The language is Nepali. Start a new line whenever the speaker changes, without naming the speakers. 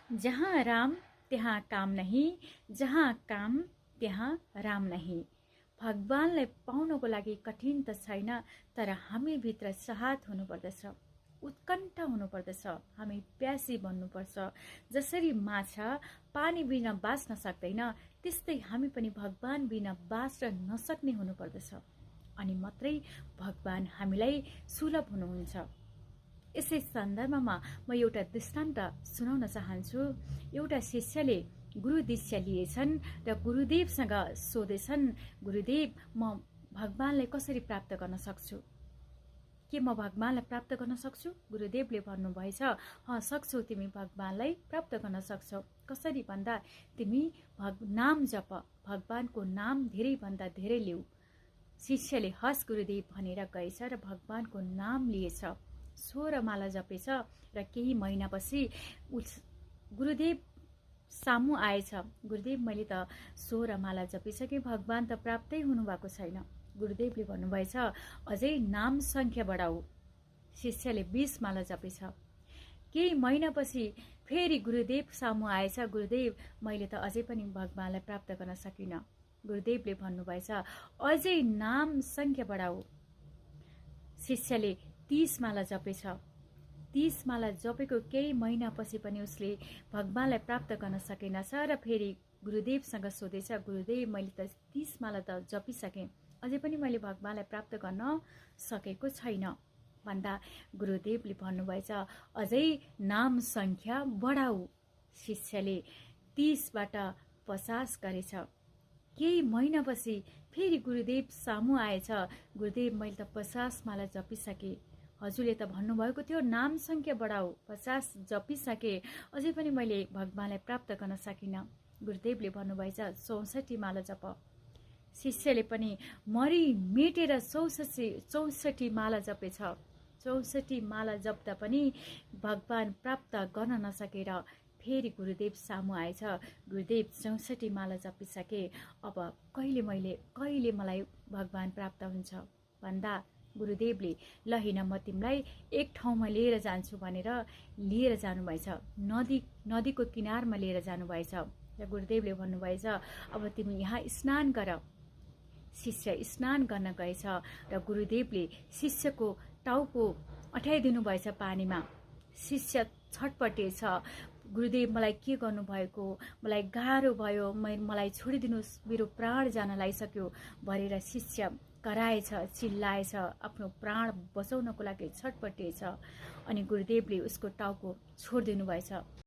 जहाँ राम त्यहाँ काम नहीं, जहाँ काम त्यहाँ राम नहीं। भगवानलाई पाउनको लागि कठिन त छैन, तर हामीभित्र चाहत हुनुपर्दछ, उत्कण्ठा हुनुपर्दछ। हामी प्यासी बन्नुपर्छ। जसरी माछा पानी बिना बाँच्न सक्दैन, त्यस्तै हामी पनि भगवान बिना बाँच्न नसक्ने हुनुपर्दछ। अनि मात्रै भगवान हामीलाई सुलभ हुनुहुन्छ। यसै सन्दर्भमा म एउटा दृष्टान्त सुनाउन चाहन्छु। एउटा शिष्यले गुरु दीक्षा लिएछन् र गुरुदेवसँग सोधेछन्, गुरुदेव, म भगवानलाई कसरी प्राप्त गर्न सक्छु? के म भगवानलाई प्राप्त गर्न सक्छु? गुरुदेवले भन्नुभएछ, सक्छौ, तिमी भगवानलाई प्राप्त गर्न सक्छौ। कसरी भन्दा, तिमी नाम जप, भगवानको नाम धेरैभन्दा धेरै लिऊ। शिष्यले हस् गुरुदेव भनेर गएछ र भगवानको नाम लिएछ, 16 माला जपेछ र केही महिनापछि गुरुदेव सामु आएछ। गुरुदेव, मैले त 16 माला जपिसकेँ, भगवान त प्राप्तै हुनुभएको छैन। गुरुदेवले भन्नुभएछ, अझै नाम संख्या बढाऊ। शिष्यले 20 माला जपेछ। केही महिनापछि फेरि गुरुदेव सामु आएछ। गुरुदेव, मैले त अझै पनि भगवानलाई प्राप्त गर्न सकिनँ। गुरुदेवले भन्नुभएछ, अझै नाम संख्या बढाऊ। शिष्यले 30 माला जपेछ। 30 माला जपेको केही महिनापछि पनि उसले भगवानलाई प्राप्त गर्न सकेनछ र फेरि गुरुदेवसँग सोधेछ, गुरुदेव, मैले त 30 माला त जपिसकेँ, अझै पनि मैले भगवानलाई प्राप्त गर्न सकेको छैन। भन्दा गुरुदेवले भन्नुभएछ, अझै नाम संख्या बढाऊ। शिष्यले 30बाट 50 गरेछ। केही महिनापछि फेरि गुरुदेव सामु आएछ। गुरुदेव, मैले त 50 माला जपिसकेँ, हजुरले त भन्नुभएको थियो नाम संख्या बढाऊ, 50 जपिसके, अझै पनि मैले भगवानलाई प्राप्त गर्न सकिनँ। गुरुदेवले भन्नुभएछ, 64 माला जप। शिष्यले पनि मरि मेटेर 64 माला जपेछ। 64 माला जप्दा पनि भगवान प्राप्त गर्न नसकेर फेरि गुरुदेव सामु आएछ। गुरुदेव, 64 माला जपिसके, अब कहिले मलाई भगवान प्राप्त हुन्छ? भन्दा गुरुदेवले, ल हिँड, म तिमीलाई एक ठाउँमा लिएर जान्छु भनेर लिएर जानुभएछ। नदीको किनारमा लिएर जानुभएछ र गुरुदेवले भन्नुभएछ, अब तिमी यहाँ स्नान गर। शिष्य स्नान गर्न गएछ र गुरुदेवले शिष्यको टाउको अँठ्याइदिनु भएछ पानीमा। शिष्य छटपटेछ, गुरुदेव, मलाई के गर्नुभएको? मलाई गाह्रो भयो, मलाई छोडिदिनुहोस्, मेरो प्राण जान लागिसक्यो भनेर शिष्य कराएछ, चिल्लाएछ, आफ्नो प्राण बचाउनको लागि छटपटेछ। अनि गुरुदेवले उसको टाउको छोडिदिनु भएछ।